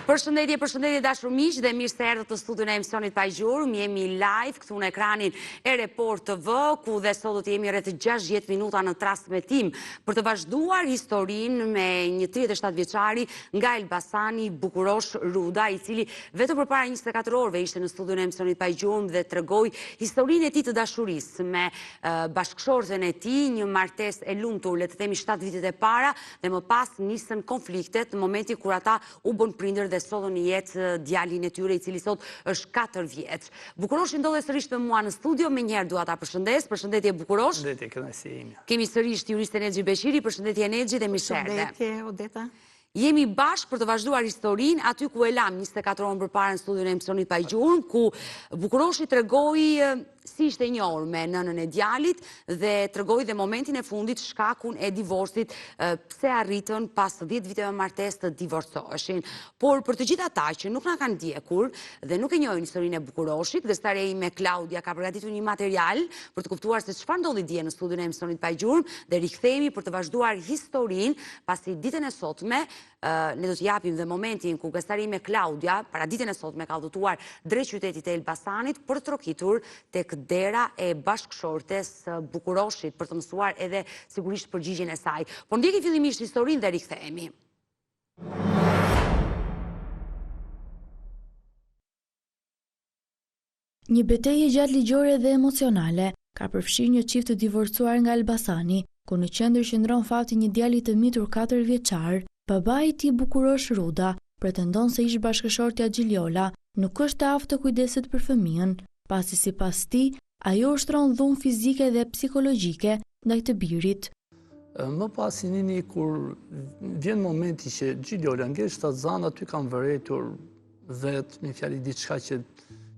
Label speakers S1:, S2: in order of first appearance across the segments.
S1: Përshëndetje, përshëndetje dashur miq dhe mirë se erdhët në studion e emisionit Pa Gjurmë. Jemi live këtu në ekranin e Report TV, ku dhe sot do të jemi rreth 60 minuta në transmetim për të vazhduar historinë me një 37 vjeçari nga Elbasani Bukurosh Ruda, i cili vetëm përpara 24 orëve ishte në studion e emisionit Pa Gjurmë dhe tregoi historinë e tij të dashurisë me bashkëshorten e tij, një martesë e lumtur, le të themi 7 vitet e para dhe më pas nisën konfliktet në momentin kur ata u bënë prindër dhe sollën në jetë djalin e tyre i cili sot është 4 vjeç. Bukuroshi ndodhet sërish me mua në studio, menjëherë dua ta përshëndes. Përshëndetje Bukurosh.
S2: Përshëndetje, kënaqësi imja.
S1: Kemi sërish juristen Exhi Beqiri, përshëndetje Exhi dhe mirë se erdhe.
S3: Përshëndetje Odeta.
S1: Jemi bashkë për të vazhduar historinë aty ku e lamë 24 orë përpara në studion e emisionit Pa Gjurmë, ku Bukuroshi tregoi si ishte njohur me nënën e djalit dhe tregoi dhe momentin e fundit shkakun e divorcit pse arritën pas 10 viteve martesë të divorcoheshin. Por për të gjithë ata që nuk na kanë ndjekur dhe nuk e njohin historinë e Bukuroshit, gazetarja ime Klaudia ka përgatitur një material për të kuptuar se çfarë ndodhi dje në studion e emisionit Pa Gjurmë dhe rikthehemi për të vazhduar historinë pasi ditën e sotme Ne do të japim dhe momentin ku gazetarja ime Klaudia, paraditen e sotme ka udhëtuar drejt qytetit të Elbasanit për të trokitur tek dera e bashkëshortes së Bukuroshit për të mësuar edhe sigurisht përgjigjen e saj. Por ndjekim fillimisht historinë dhe rikthehemi.
S4: Një betejë e gjatë ligjore dhe emocionale ka përfshirë një çift të divorcuar nga Elbasani, ku në qendër qëndron fati i një djali të mitur katërvjeçar. Babai i tij Bukurosh Ruda pretendon se ish-bashkëshortja Xhiljola nuk është e aftë të kujdeset për fëmijën, pasi sipas tij, ajo ushtron dhunë fizike dhe psikologjike ndaj të birit.
S2: Më pas nini kur vjen momenti që Xhiljola ngel shtatzënë, aty kam vërejtur vetë me fjalë diçka që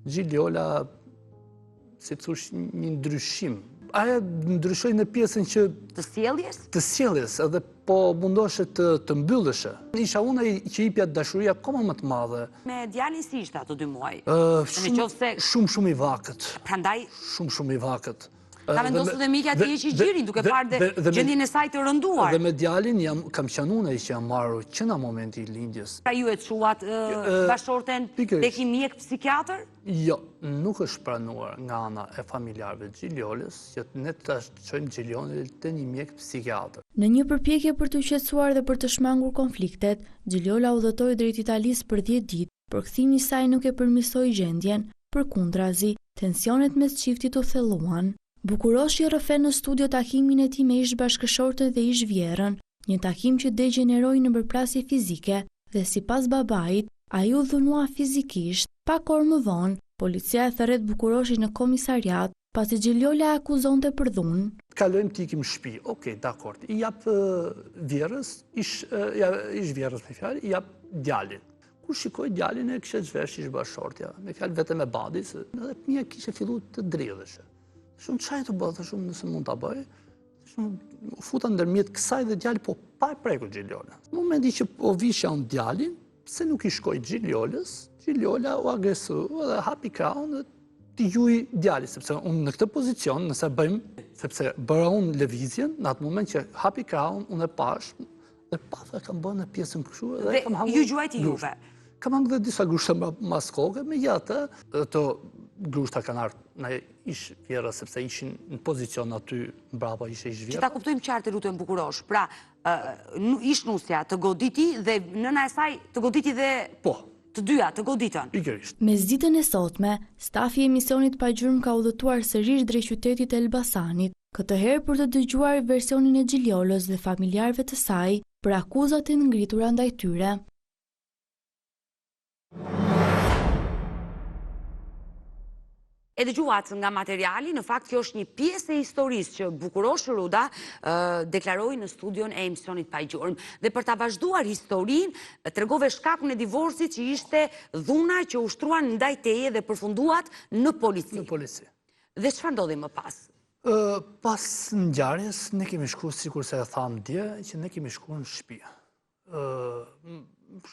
S2: Xhiljola, si të thush, një ndryshim. Ajo ndryshoi në pjesën që...
S1: Të sjelljes?
S2: Të sjelljes, edhe po mundoheshe të, të mbylleshe. Isha unë ai që jepja dashuri akoma më të
S1: madhe. Me djalin si ishte ato dy muaj?
S2: Shumë, shumë, shumë i vakët.
S1: Prandaj...
S2: Shumë, shumë i vakët.
S1: Ka vendosur dhe mikja t'i heqë gjirin, duke parë dhe gjendjen e saj të rënduar.
S2: Dhe me djalin jam, kam qenë unë ai që jam marrë që nga momenti i lindjes.
S1: Pra ju e çuat bashkëshorten tek një mjek psikiatër?
S2: Jo, nuk është pranuar nga ana e familjarëve të Xhiljolës, që ne ta çojmë Xhiljolën te një mjek psikiatër.
S4: Në një përpjekje për t'u qetësuar dhe për të shmangur konfliktet, Xhiljola udhëtoi drejt Italisë për 10 ditë, por kthimi i saj nuk e përmirësoi gjendjen, përkundrazi, tensionet mes çiftit u thelluan. Bukuroshi rrëfen në studio takimin e tij me ish-bashkëshorten dhe ish-vjehrrën, një takim që degjeneroi në përplasje fizike dhe sipas babait, ai u dhunua fizikisht. Pak orë më vonë, policia e thërret Bukuroshin në komisariat, pasi Xhiljola e akuzonte për
S2: dhunë. Kalojmë të ikim në shtëpi. Okej, dakord. I jap vjehrrës, ish ish vjehrrës me fjalë, i jap djalin. Kur shikoj djalin e kishte zhvesh ish bashkëshortja, me fjalë vetëm me badi, se edhe fëmija kishte fillu të dridheshe. Shumë çaj të bëhet, shumë nëse mund ta bëj. Shumë u futa ndërmjet kësaj dhe djalit, po pa e prekur Xhiljola. Në momentin që po vishja unë djalin, pse nuk i shkoi Xhiljolës, Xhiljola u agresu dhe hapi krahun dhe t'i gjuaj djalin, sepse unë në këtë pozicion, nëse bëjmë, sepse bëra unë lëvizjen, në atë moment që hapi krahun, unë e pashë, Dhe paf e kam bërë në pjesën kështu
S1: dhe kam hangër. Ju gjuajti juve.
S2: Kam hangër dhe disa grushta mas koke, megjithatë, ato grushta kanë ardhur nga ish vjehrra, sepse ishin në pozicion aty mbrapa ishe ish vjehrra.
S1: Që ta kuptojmë qartë të lutem Bukurosh, pra ish nusja të goditi dhe nëna e saj të goditi dhe...
S2: Po.
S1: Të dyja, të goditën.
S2: Pikërisht.
S4: Mesditën e sotme, stafi i emisionit Pa Gjurmë ka udhëtuar sërish drejt qytetit të Elbasanit, këtë herë për të dëgjuar versionin e Xhiljolës dhe familjarëve të saj për akuzat e ngritura ndaj tyre.
S1: E dëgjuat nga materiali, në fakt kjo është një pjesë e historisë që Bukurosh Ruda deklaroi në studion e emisionit Pa Gjurmë. Dhe për ta vazhduar historinë, tregove shkakun e divorcit që ishte dhuna që ushtruan ndaj teje dhe përfunduat në polici.
S2: Në polici.
S1: Dhe çfarë ndodhi më pas?
S2: Pas ngjarjes, ne kemi shku, sikurse e thamë dje, që ne kemi shku në shtëpi.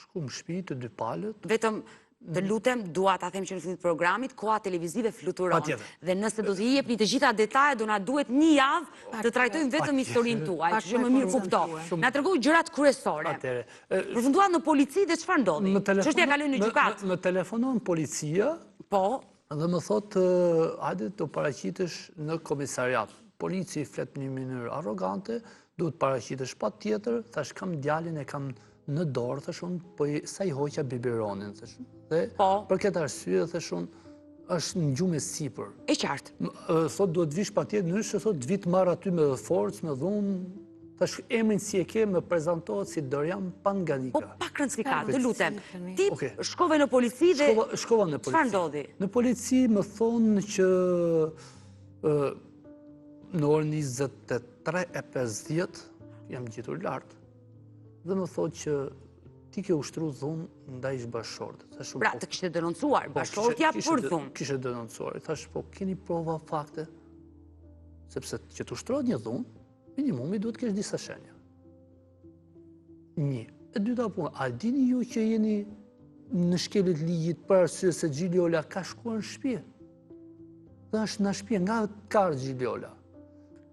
S2: Shkum në shtëpi të dy palët.
S1: Vetëm? Të mhm. lutem, dua ta them që në fillim të programit, koha televizive fluturon. Dhe nëse do të jepni të gjitha detajet, do na duhet një javë të trajtojmë vetëm historinë tuaj, që më mirë kupto. Na trego gjërat kryesore. Përfunduat në polici dhe çfarë ndodhi? Çështja kaloi në gjykatë.
S2: Më telefonon policia.
S1: Po.
S2: Dhe më thotë, hajde të paraqitesh në komisariat. Polici flet në një mënyrë arrogante, duhet paraqitesh patjetër, thashë kam djalin e kam në dorë, thashë unë, po sa i hoqa biberonin, thashë unë. Dhe po. për këtë arsye, thashë unë, është në gjumë e
S1: sipër. E qartë.
S2: Thotë, duhet vish patjetër, ndryshe, thotë, të vi të marr aty me forcë, me dhunë, thashë emrin si e ke, më prezantohet si Dorian Panganika.
S1: Po, pak rëndësi ka, të lutem. Ti shkove në polici dhe...
S2: Shkova në polici.
S1: Çfarë ndodhi?
S2: Në polici më thonë që në orën 23.50, jam ngjitur lart, dhe më thotë që ti ke ushtru dhunë ndaj ish
S1: bashkëshortes. Pra, po- të kishte denoncuar, po, bashkëshortja për
S2: dhunë. Kishte denoncuar, i thashë, po keni prova fakte, sepse që të ushtrohet një dhunë, minimumi duhet të kesh disa shenja. Një, e dyta punë, a dini ju që jeni në shkelje të ligjit për arsye se Xhiliola ka shkuar në shpi? Dhe është në shpi, nga ka ardhur Xhiliola.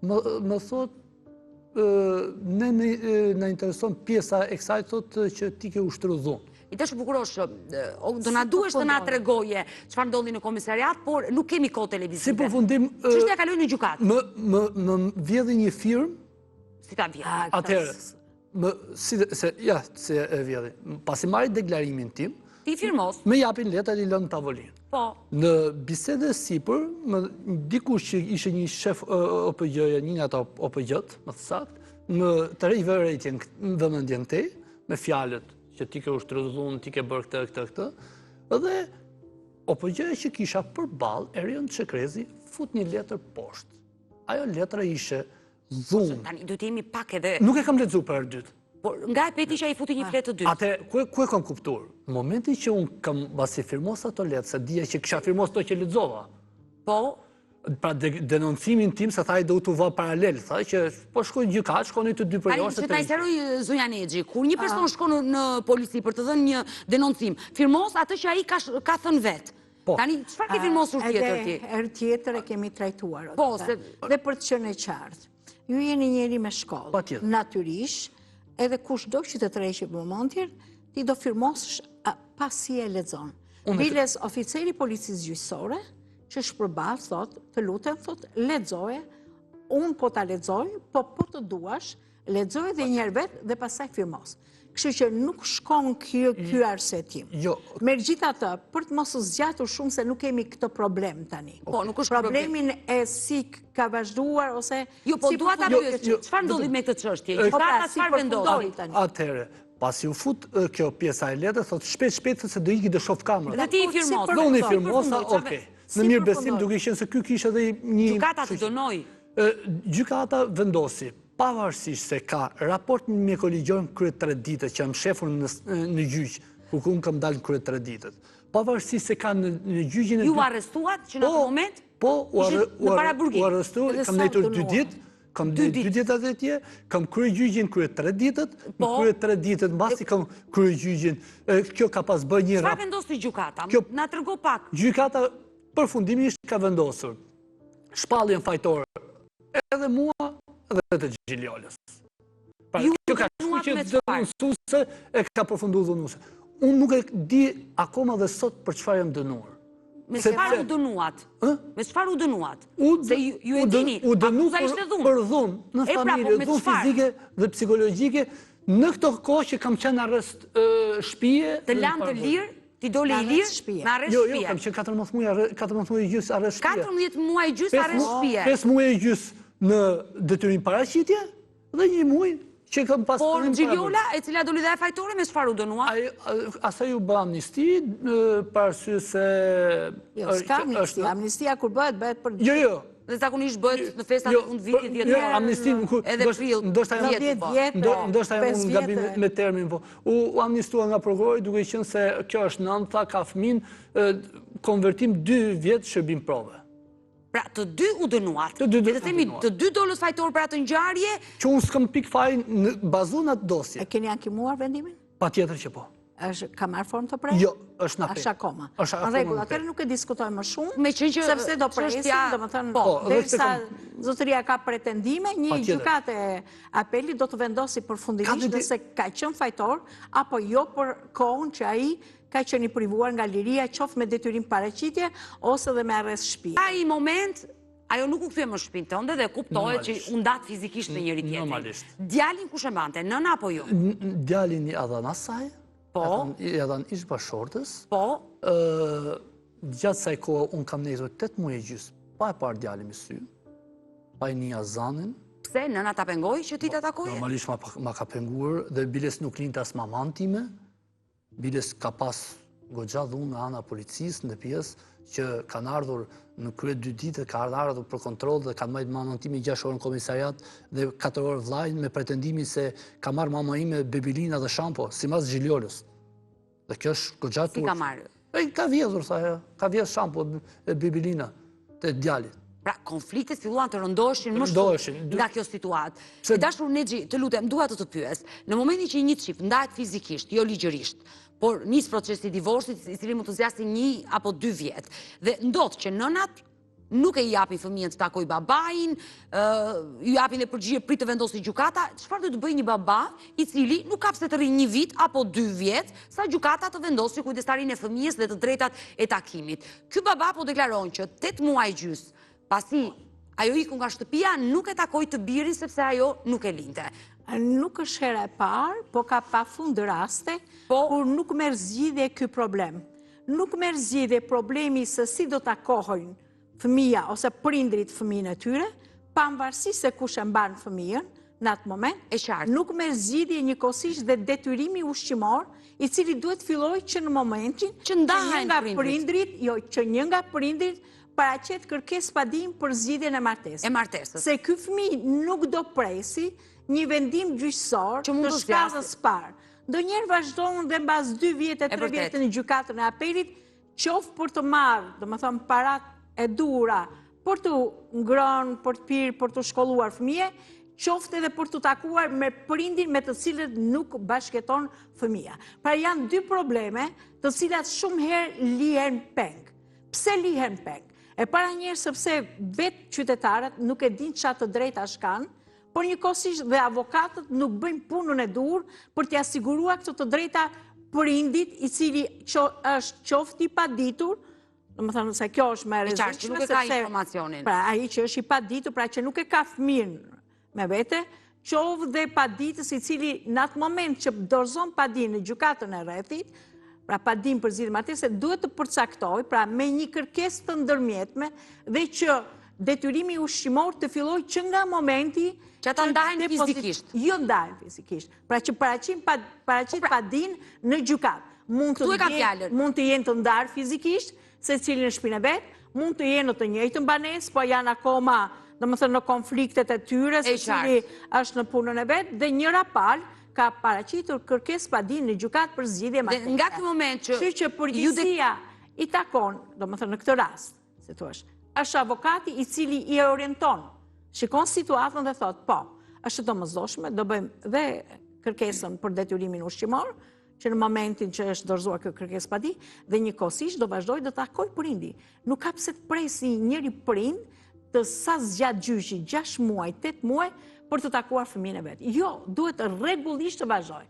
S2: Më, më thotë, ne na intereson pjesa e kësaj thotë që ti ke ushtru
S1: dhunë. I dashur Bukurosh, do na duhesh të na tregoje çfarë ndodhi në komisariat, por nuk kemi kohë televizive.
S2: Si përfundim...
S1: Çështja kaloi në
S2: gjykatë. Më, më, më vjedhi një firmë.
S1: Si ta vjedhi?
S2: Atëherë, më, si, se, ja, si e vjedhi. Pasi marrin deklarimin tim,
S1: Ti firmos.
S2: Më japin letrat i lënë në tavolinë.
S1: Po.
S2: Në bisedë e sipër, më dikush që ishe një shef OPGJ-ja, një nga ato OPGJ-të, më të saktë, më tërheq vërejtjen, vëmendjen te, me fjalët që ti ke ushtru dhunë, ti ke bërë këtë, këtë, këtë, dhe OPGJ-ja që kisha përballë, Erion Çekrezi, fut një letër poshtë. Ajo letra ishe
S1: dhunë. Tani, duhet jemi pak edhe...
S2: Nuk e kam lexu për herë dytë.
S1: Por, nga e pe ti që ai futi një fletë të dytë?
S2: Ate, ku, ku e kam kuptuar? Në momentin që unë kam pasi firmos ato letra, se dija që kisha firmos ato që lexova.
S1: Po?
S2: Pra, denoncimin tim, se tha ai do t'u vë paralel, tha që po shkoj në gjykatë, shkoni të dy
S1: për jo, se të na sqarojë zonja Nexhi, kur një person shkon në polici për të dhënë një denoncim, firmos atë që ai ka, ka thënë vetë. Po. Tani, çfarë ke firmosur tjetër
S3: ti? Edhe herë tjetër e kemi trajtuar.
S1: Po, se...
S3: Dhe për të qenë e qartë. Ju jeni njeri me shkollë. Natyrisht, edhe kushdo që të tërheqë vëmendjen, ti do firmosësh pasi e lexon. Biles oficeri i policisë gjyqësore, që është përballë, thotë, të lutem, thotë, lexoje, unë po ta lexoj, po po të duash, Lexoje edhe një herë vetë dhe pastaj firmos. Kështu që nuk shkon ky ky arsyetim.
S2: Jo.
S3: Megjithatë, për të mos u zgjatur shumë se nuk kemi këtë problem tani.
S1: Po, nuk është
S3: problem. Problemin e si ka vazhduar ose
S1: Jo, po dua ta pyes, jo, çfarë ndodhi me këtë çështje?
S3: Po,
S1: pra,
S3: Gjykata çfarë vendosi?
S2: Atëherë, pasi u fut kjo pjesa e letrës, thotë shpejt shpejt se do iki do shoh
S1: kamerën. Dhe ti i
S2: firmos. Dhe unë i firmosa, okay. Në mirëbesim duke qenë se ky kishte edhe
S1: një Gjykata të dënoi.
S2: Gjykata vendosi, pavarësisht se ka raport mjekoligjor në krye tre ditët që jam shefur në gjyq, ku unë kam dalë në krye tre ditët. Pavarësisht se ka në gjyqin
S1: e... Ju arrestuat që në atë moment?
S2: Po, u arrestu, kam ndejtur dy ditë, kam dy ditë atë atje, kam krye gjyqin krye tre ditët, në po. krye tre ditët, mbasi kam krye gjyqin, kjo ka pas bërë një...
S1: Çfarë vendosi gjykata? Na trego pak.
S2: Gjykata përfundimisht ka vendosur shpalljen fajtor edhe mua dhe të Xhiliolës.
S1: Pra, Ju kjo ka shku
S2: që denoncuese e ka përfundu dhunuese. Unë nuk e di akoma dhe sot për çfarë jam
S1: dënuar. Me çfarë u dënuat? Me çfarë u dënuat? Se ju e dini,
S2: u dënu për dhunë në pra, familje, po dhunë fizike dhe psikologjike, në këto kohë që kam qenë arrest shpie.
S1: Të lanë të lirë? Ti dole i lirë me arrest
S2: shpie. Jo, jo, kam qenë 14 muaj, 14 muaj e gjysë arrest
S1: shpie. 14 muaj e gjysë arrest
S2: shpie. 5 muaj e gjysë në detyrim paraqitje dhe një muaj që kam pas
S1: Por Xhiliola, e cila doli dhe fajtore, me çfarë u dënua?
S2: Asaj iu bë amnisti, për arsye se...
S3: Jo, s'ka amnisti, amnistia kur bëhet, bëhet
S2: për... Jo, jo,
S1: Dhe zakonisht bëhet në festat e
S2: jo,
S1: fundvitit 10 jo,
S2: amnisti,
S1: edhe prill,
S2: ndoshta jam po. Ndoshta jam unë gabim me termin, po. U amnistua nga prokurori duke qenë se kjo është nënë, tha ka fëmijën, konvertim 2 vjet shërbim
S1: prove. Pra, të dy u dënuat.
S2: Të dy
S1: u dënuat. Të dy dolët fajtor për atë ngjarje.
S2: Që unë s'kam pikë faj bazu në atë dosje.
S3: E keni ankimuar vendimin?
S2: Patjetër që po.
S3: Është ka marrë formë të prerë?
S2: Jo, është në apel.
S3: Është akoma. Është akoma. Në rregull, atëherë nuk e diskutojmë më shumë, sepse do presim, domethënë, po, derisa zotëria ka pretendime, një gjykatë e apelit do të vendosi përfundimisht nëse ka qenë fajtor apo jo për kohën që ai ka qenë i privuar nga liria, qoftë me detyrim paraqitje ose dhe me arrest shtëpie.
S1: Ai moment ajo nuk u kthye më në shtëpinë tënde dhe kuptohet që u ndatë fizikisht me njëri tjetrin.
S2: Normalisht.
S1: Djalin kush e mbante, nëna apo ju?
S2: Djalin ia dhanë asaj.
S1: Po.
S2: Ia dhanë ish bashkëshortes.
S1: Po.
S2: Gjatë asaj kohe unë kam nejtur 8 muaj e gjysë, pa e parë djalin me sy, pa e ni as zanin.
S1: Pse, nëna ta pengoi që ti ta takoje?
S2: Normalisht ma ka penguar dhe biles nuk linte as maman time. Biles ka pas goxha dhunë nga ana e policisë në pjesë që kanë ardhur në krye dy ditë, kanë ardhur për kontroll dhe kanë majtë mamën time 6 orë në komisariat dhe 4 orë vllajin me pretendimin se ka marrë mama ime bebilina dhe shampo, simas Xhiliolës. Dhe kjo është goxha
S1: turp. Si ka marrë?
S2: E ka vjedhur, tha ajo, ka vjedhur shampo e bebilina të djalit.
S1: Pra, konfliktet filluan të rëndoheshin më shumë nga kjo situatë. E dashur Nexhi, të lutem, dua të të pyes. Në momentin që një çift ndahet fizikisht, jo ligjërisht, por nis procesi i divorcit, i cili mund të zgjasë një apo dy vjet. Dhe ndodh që nënat nuk e japin fëmijën të takojë babain, ju japin dhe përgjigje prit të vendosi gjykata, çfarë duhet të bëjë një baba i cili nuk ka pse të rrijë një vit apo dy vjet, sa gjykata të vendosi kujdestarinë e fëmijës dhe të drejtat e takimit. Ky baba po deklaron që 8 muaj e gjys, pasi ajo iku nga shtëpia, nuk e takoi të birin sepse ajo nuk e linte.
S3: Nuk është hera e parë, po ka pafund raste, po, kur nuk merr zgjidhje ky problem. Nuk merr zgjidhje problemi se si do takohen fëmija ose prindrit fëmijën e tyre, pavarësisht se kush e mban fëmijën në atë moment,
S1: e qartë.
S3: Nuk merr zgjidhje njëkohësisht dhe detyrimi ushqimor, i cili duhet fillojë që në momentin
S1: që ndahen
S3: nga prindrit, jo, që një nga prindrit paraqet kërkesë padinë për zgjidhjen e martesës.
S1: E martesës.
S3: Se ky fëmijë nuk do presi një vendim gjyqësor të shkallës parë. Ndonjëherë vazhdon dhe mbas 2 vjet e 3 vjet në gjykatën e apelit, qoftë për të marrë, domethënë, paratë e duhura, për të ngrënë, për të pirë, për të shkolluar fëmijën, qoftë edhe për të takuar me prindin me të cilët nuk bashkëjeton fëmija. Pra janë dy probleme të cilat shumë herë lihen peng. Pse lihen peng? E para njëherë sepse vetë qytetarët nuk e dinë ça të drejtash kanë, por njëkohësisht dhe avokatët nuk bëjnë punën e duhur për t'ia siguruar këto të drejta prindit i cili është qoftë i paditur, domethënë se kjo është më e
S1: rrezikshme, nuk e ka informacionin.
S3: Pra, ai që është i paditur, pra që nuk e ka fëmijën me vete, qoftë dhe paditës i cili në atë moment që dorëzon padinë në gjykatën e rrethit, pra padinë për zgjidhje martese, duhet të përcaktojë, pra me një kërkesë të ndërmjetme dhe që detyrimi ushqimor të fillojë që nga momenti
S1: që ata ndahen fizikisht.
S3: Jo ndahen fizikisht. Pra që paraqit po pra- padinë në gjykatë. Mund të mund të jenë të ndarë fizikisht, secili në shpinë e vet, mund të jenë në të njëjtën banesë, po janë akoma, domethënë në konfliktet e tyre, secili është në punën e vet dhe njëra palë ka paraqitur kërkesë padinë në gjykatë për zgjidhje
S1: martese. Nga ky moment
S3: që Kështu që përgjegjësia i takon, domethënë në këtë rast, si thua, është avokati i cili i orienton, shikon situatën dhe thotë, po, është e domosdoshme, do bëjmë dhe kërkesën për detyrimin ushqimor, që në momentin që është dorëzuar kjo kërkesë padi, dhe njëkohësisht do vazhdojë do takojë prindi. Nuk ka pse të presi njëri prind të sa zgjat gjyqi, 6 muaj, 8 muaj, për të takuar fëmijën e vet. Jo, duhet rregullisht të vazhdojë.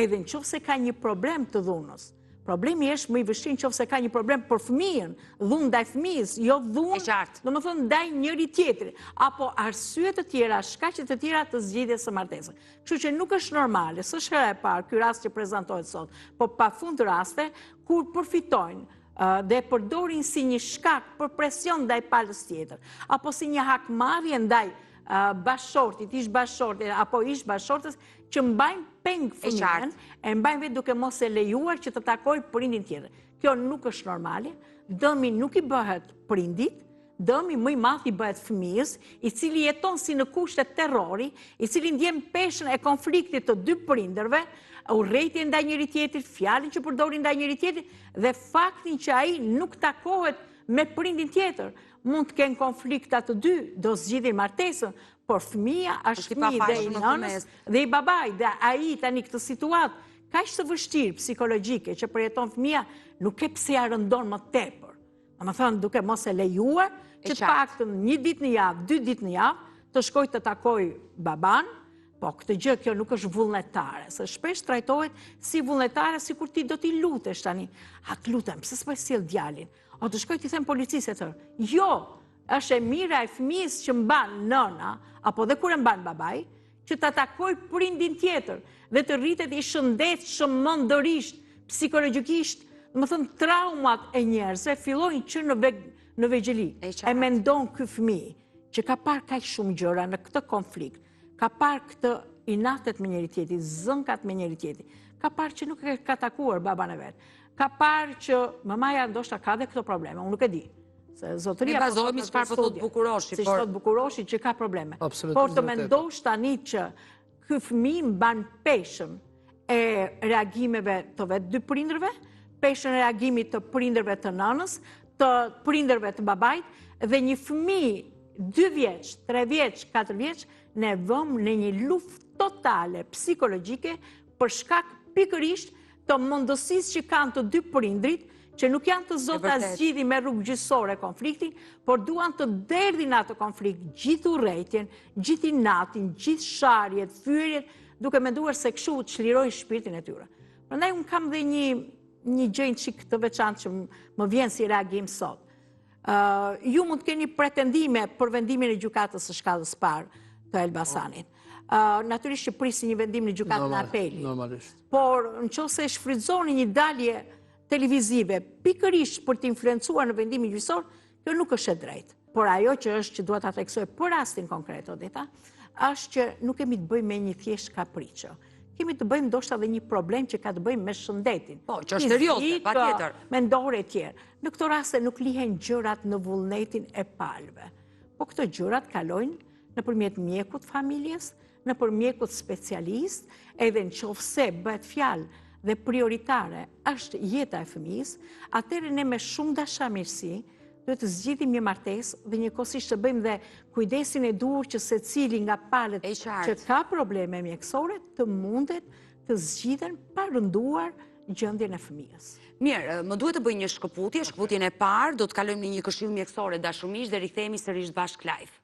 S3: Edhe në qoftë se ka një problem të dhunës, problemi është më i vështirë në qoftë se ka një problem për fëmijën, dhunë ndaj fëmijës, jo dhunë, domethënë ndaj njëri tjetrit, apo arsye të tjera, shkaqe të tjera të zgjidhjes së martesës. Kështu që nuk është normale, s'është hera e parë ky rast që prezantohet sot, po pafund raste kur përfitojnë dhe përdorin si një shkak për presion ndaj palës tjetër, apo si një hakmarrje ndaj bashkëshortit, ish bashkëshortit apo ish bashkëshortes që mbajnë peng fëmijën, e mbajnë vetë duke mos e lejuar që të takojë prindin tjetër. Kjo nuk është normale, dëmi nuk i bëhet prindit, dëmi më i madh i bëhet fëmijës, i cili jeton si në kushte terrori, i cili ndjen peshën e konfliktit të dy prindërve, urrejtjen ndaj njëri tjetrit, fjalën që përdorin ndaj njëri tjetrit dhe faktin që ai nuk takohet me prindin tjetër. Mund të kenë konflikta të dy, do zgjidhin martesën, por fëmija është fëmijë dhe i nënës dhe i babait dhe ai tani këtë situatë. kaq të vështirë psikologjike që përjeton fëmija, nuk ke pse ia rëndon më tepër. Domethënë, duke mos e lejuar, që të paktën një ditë në javë, dy ditë në javë, të shkojë të takojë babanë, po këtë gjë kjo nuk është vullnetare, se shpesh trajtohet si vullnetare, sikur ti do t'i lutesh tani. A të lutem, pse s'po e sjell djalin? O të shkoj t'i them policisë e tërë. Jo, është e mira e fëmijës që mban nëna, apo dhe kur e mban babai, që ta takojë prindin tjetër dhe të rritet i shëndetshëm mendërisht, psikologjikisht, domethënë traumat e njerëzve fillojnë që në veg, në vegjëli. E mendon ky fëmijë që ka parë kaq shumë gjëra në këtë konflikt, ka parë këtë inatet me njëri-tjetrin, zënkat me njëri-tjetrin, ka parë që nuk e ka takuar baban e vet, ka parë që mamaja ndoshta ka dhe këto probleme, unë nuk e di. Se zotëria
S1: po thotë çfarë po thotë Bukuroshi,
S3: por thotë Bukuroshi që ka probleme. Por të mendosh tani që ky fëmijë mban peshën e reagimeve të vetë dy prindërve, peshën e reagimit të prindërve të nënës, të prindërve të babait dhe një fëmijë 2 vjeç, 3 vjeç, 4 vjeç, ne vëmë në një luftë totale psikologjike për shkak pikërisht të mundësisë që kanë të dy prindrit, që nuk janë të zotë ta zgjidhin me rrugë gjyqësore konfliktin, por duan të derdhin atë konflikt gjithë urrejtjen, gjithë inatin, gjithë sharjet, fyerjet, duke menduar se kështu çlirojnë shpirtin e tyre. Prandaj unë kam dhe një një gjë një çik të veçantë që më vjen si reagim sot. Ju mund të keni pretendime për vendimin e gjykatës së shkallës parë të Elbasanit. Natyrisht që prisni një vendim në gjykatën e apelit.
S2: Normalisht.
S3: Por në qoftë se shfrytëzoni një dalje televizive pikërisht për të influencuar në vendimin gjyqësor, kjo nuk është e drejtë. Por ajo që është që dua ta theksoj për rastin konkret, Odeta, është që nuk kemi të bëjmë me një thjesht kapriço. Kemi të bëjmë ndoshta dhe një problem që ka të bëjë me shëndetin.
S1: Po, që është serioze, patjetër.
S3: Mendore e tjerë. Në këto raste nuk lihen gjërat në vullnetin e palëve. Po këto gjërat kalojnë nëpërmjet mjekut familjes, nëpër mjekut specialist, edhe në qoftë se bëhet fjalë dhe prioritare është jeta e fëmijës, atëherë ne me shumë dashamirësi duhet të zgjidhim një martesë dhe njëkohësisht të bëjmë dhe kujdesin e duhur që secili nga palët që ka probleme mjekësore të mundet të zgjidhen pa rënduar gjendjen e
S1: fëmijës. Mirë, më duhet të bëj një shkëputje, shkëputjen e parë, do të kalojmë në një këshillë mjekësore dashur miq dhe rikthehemi sërish bashkë live.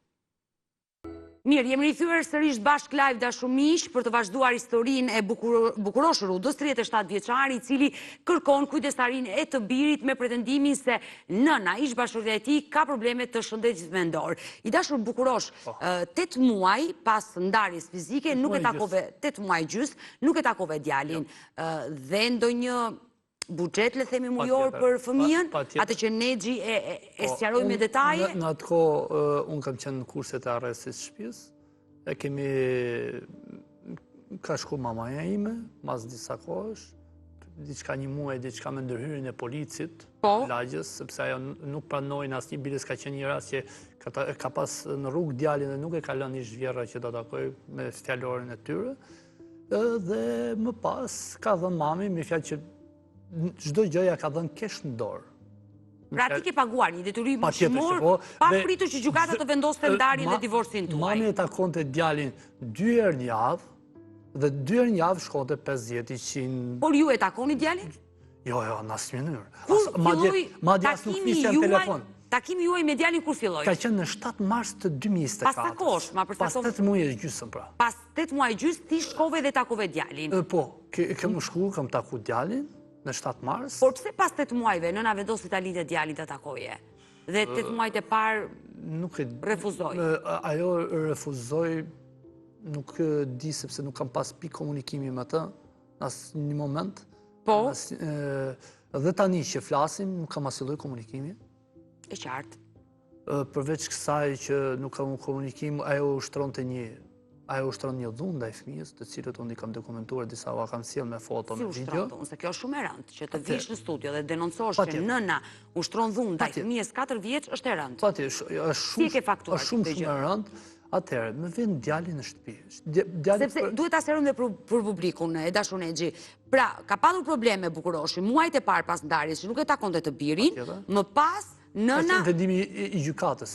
S1: Mirë, jemi rikthyer sërish bashkë live dashur miq për të vazhduar historinë e Bukurosh Rudës, 37 vjeçari i cili kërkon kujdestarinë e të birit me pretendimin se nëna, ish bashkëshortja e tij, ka probleme të shëndetit mendor. I dashur Bukurosh, 8 po. muaj pas ndarjes fizike, nuk e takove 8 muaj gjys, nuk e takove djalin. Dhe ndonjë buxhet, le themi mujor për fëmijën, atë që Nexhi e po, sqaroi me detaje?
S2: Në atë kohë, unë kam qenë në kushtet e arrestit shtëpisë, e kemi, ka shku mamaja ime, mas disa kohësh, diçka një muaj, diçka me ndërhyrjen e policit, po. lagjes, sepse ajo nuk pranoi në asnjë biles ka qenë një rast që ka pas në rrugë djalin dhe nuk e ka lënë ish vjehrra që ta takojë me fjalorin e tyre, Dhe më pas ka dhënë mami me fjalë që çdo gjë ia ka dhënë kesh në
S1: dorë. Pra ti ke paguar një detyrim ushqimor, po, pa pritur që gjykata të vendoste ndarjen dhe divorcin
S2: tuaj. Mami e takonte djalin dy herë në javë, dhe dy herë në javë shkonte 50, 100...
S1: Por ju e takoni djalin?
S2: Jo, jo, në asnjë
S1: mënyrë. Kur filloi takimi juaj, takimi juaj me djalin kur filloi?
S2: Ka qenë në 7 mars të 2024.
S1: Pas sa kohësh, ma
S2: për sa kohësh? Pas 8 muaj e gjysëm, pra.
S1: Pas 8 muaj e gjysmë, ti shkove dhe takove
S2: djalin. Po, kam shku, kam taku djalin në 7
S1: mars. Por pse pas 8 muajve, nëna vendosi ta linte djalin ta takoje? Dhe 8 muajt e parë
S2: nuk e
S1: refuzoi.
S2: Ajo refuzoi, nuk di sepse nuk kam pas pikë komunikimi me të. Në asnjë moment.
S1: Po.
S2: Dhe tani që flasim, nuk kam asnjë lloj komunikimi.
S1: E qartë.
S2: Përveç kësaj që nuk kam komunikim, ajo ushtronte një ajo ushtron një dhunë ndaj fëmijës, të cilët unë i kam dokumentuar disa ua kam sjellë me foto, me video.
S1: Si ushtron dhunë, se kjo është shumë e rëndë, që të vish në studio dhe denoncosh që nëna ushtron dhunë ndaj fëmijës 4 vjeç është e
S2: rëndë. Patjetër, është shumë është shumë shumë e rëndë. Atëherë, më vjen djali në
S1: shtëpi. Sepse duhet ta sqarojmë dhe për publikun, e dashur Nexhi. Pra, ka patur probleme Bukuroshi, muajt e parë pas ndarjes, që nuk e takonte të birin, më pas nëna...
S2: Ka qenë vendimi i gjykatës.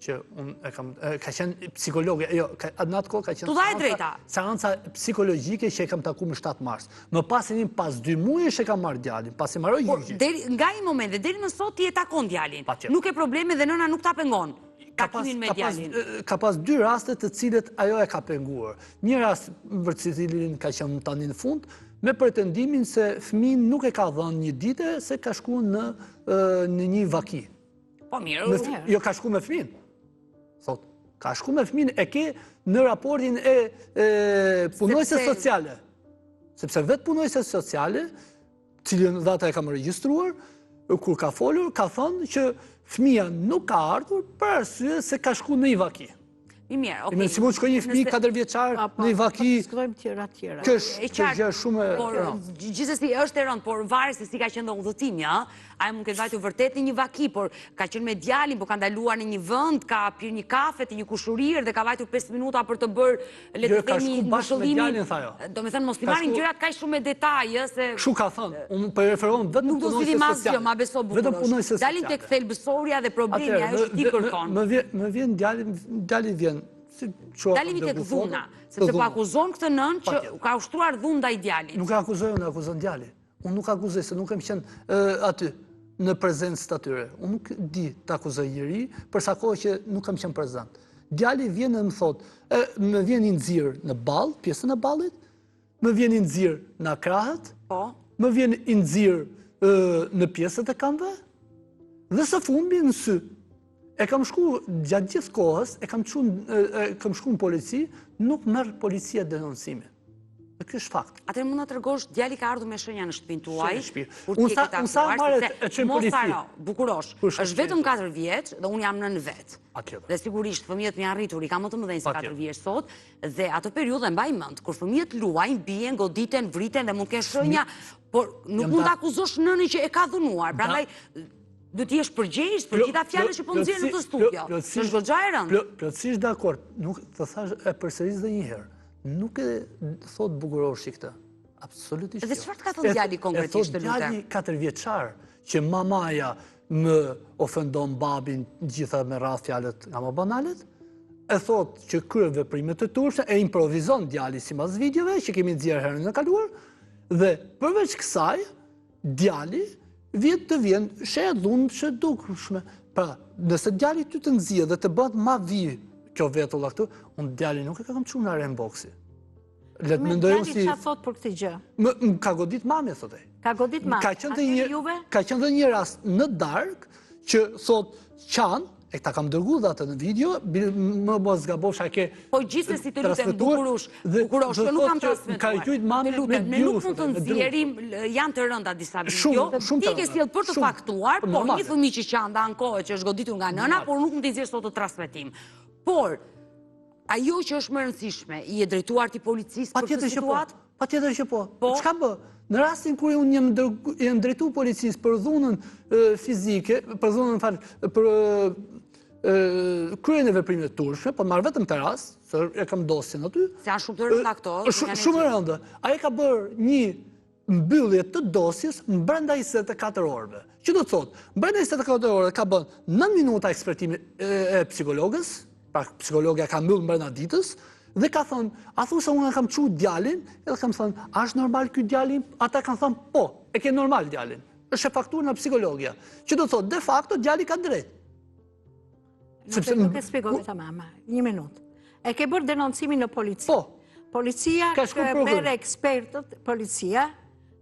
S2: Që unë e kam, ka qenë psikologe, jo, në atë kohë ka qenë
S1: T'u dha e drejta.
S2: Seanca psikologjike që e kam taku më 7 mars. Më pas e një pas 2 mujesh e kam marrë djalin, pasi mbaroi
S1: po, gjyqi. Nga ai moment dhe deri më sot ti e takon djalin. Nuk ke probleme dhe nëna nuk ta pengon takimin me djalin.
S2: Ka pas dy raste të cilët ajo e ka penguar. Një rast për të cilin ka qenë tani në fund, me pretendimin se fëmijën nuk e ka dhënë një dite se ka shku në në një vaki.
S1: Po mirë.
S2: Jo, ka shku me fëmijën. Thot, ka shku me fëmijën e ke në raportin e punonjëses sociale. Sepse vetë punonjësja sociale, cilën dhe atë e kam regjistruar, kur ka folur, ka thënë që fëmija nuk ka ardhur për arsye se ka shku në një vaki.
S1: Mi mirë, okej.
S2: Si mund të shkojë një fëmijë 4 vjeçar në një vaki.
S3: Diskutojmë tjera tjera.
S2: Kjo është gjë shumë e
S1: rëndë. Gjithsesi është e rëndë, por varet se si ka qenë dhe udhëtimi, ë? Ai mund të ketë vajtur vërtet në një vaki, por ka qenë me djalin, po ka ndaluar në një vend, ka pirë një kafe te një kushërirë dhe ka vajtur 5 minuta për të bërë le të
S2: jo,
S1: themi
S2: ngushëllimin.
S1: Domethënë mos t'i marrim gjërat kaq shumë me detaj, ë, se
S2: Kështu ka thënë, unë po i referohem vetëm
S1: Nuk do zgjidhim asgjë, ma beso bukurosh. Dalim tek thelbësorja dhe problemi ajo që ti kërkon.
S2: Më vjen, më vjen djali, djali vjen si
S1: çua. Dalim tek dhuna, sepse po akuzon këtë nënë që ka ushtruar dhunë ndaj
S2: djalit. Nuk e akuzoj unë, akuzon djali. Unë nuk akuzoj se nuk kam qenë aty në prezencë të atyre. Unë nuk di të akuzoj njeri për sa kohë që nuk kam qenë prezent. Djali vjen dhe më thotë, më vjen i nxirë në ballë, pjesën e ballit, më vjen i nxirë në krahët,
S1: po.
S2: më vjen i nxirë në pjesët e këmbëve, dhe së fundmi në sy. E kam shku gjatë gjithë kohës, e kam, çu, e kam shku në polici, nuk merr policia denoncimin. Dhe ky është
S1: fakt. Atëherë mund na tregosh, djali ka ardhur me shenja në shtëpinë tuaj,
S2: kur ti e ke takuar,
S1: sepse e mos harro, bukurosh, është vetëm 4 vjeç dhe unë jam nënë vetë. Dhe sigurisht fëmijët më janë rritur, i kam më të mëdhenj se 4 vjeç sot, dhe atë periudhë e mbaj mend, kur fëmijët luajnë, bien, goditen, vriten dhe mund të kenë shenja, por nuk mund të akuzosh nënën që e ka dhunuar. Prandaj Do të jesh përgjegjës për gjitha fjalët që po nxjerr në këtë studio. Është goxha e
S2: rëndë. Plotësisht dakord. Nuk të thash e përsëris dhe një herë. Nuk e thot bukuroshi këtë. Absolutisht.
S1: Dhe jo. çfarë të ka thënë djali konkretisht
S2: të lutem? Djali 4 vjeçar që mamaja më ofendon babin gjitha me radhë fjalët nga më banalet, e thot që kryen veprime të turpshme, e improvizon djali sipas videove që kemi nxjerrë herën e kaluar, dhe përveç kësaj, Djali vjen të vjen shenja dhunë të dukshme. Pra, nëse djali ty të nxihet dhe të bëhet mavi kjo vetulla këtu, unë djali nuk e kam çu në arenë boksi.
S3: Le të mendoj unë si... Djali ça thot për këtë
S2: gjë? Më, më ka godit mami, thot ai.
S3: Ka godit mami.
S2: Ka qenë dhe një, ka qenë dhe një rast në darkë që thot qan, E ta kam dërgu dhe atë në video, më mos gabofsha
S1: ke Po gjithsesi të lutem bukurosh, bukurosh, jo nuk kam transmetuar.
S2: Ka gjujt mami
S1: me lutem, ne nuk mund të nxjerrim, janë të rënda disa video, ti i ke sjellë për të faktuar, po një fëmijë që qan dhe ankohet që është goditur nga nëna, por nuk mund t'i nxjerrësh sot në transmetim. Por, ajo që është më e rëndësishme, i je drejtuar ti policisë për këtë
S2: po. situatë? Patjetër që po. po. Çka bë? Në rastin kur unë jam jam drejtu policisë për dhunën fizike, për dhunën fal, për kryerjen e veprimeve të turpshme, po marr vetëm këtë rast, se e kam dosjen
S1: aty. Se janë shumë të rënda këto.
S2: Shumë shumë e rëndë. Ai ka bërë një mbyllje të dosjes brenda 24 orëve. Që do të thotë, brenda 24 orëve ka bën 9 minuta ekspertimin e, e psikologes, pra psikologja ka mbyllë brenda ditës, dhe ka thënë, a thu se unë e kam çu djalin, edhe kam thënë, a është normal ky djali? Ata kanë thënë, po, e ke normal djalin. Është e faktuar nga psikologja. Që do të thotë, de facto djali ka
S3: drejt. Sepse nuk e shpjegove tamam. Një minutë. E ke bërë denoncimin në polici.
S2: Po.
S3: Policia ka merr ekspertët, policia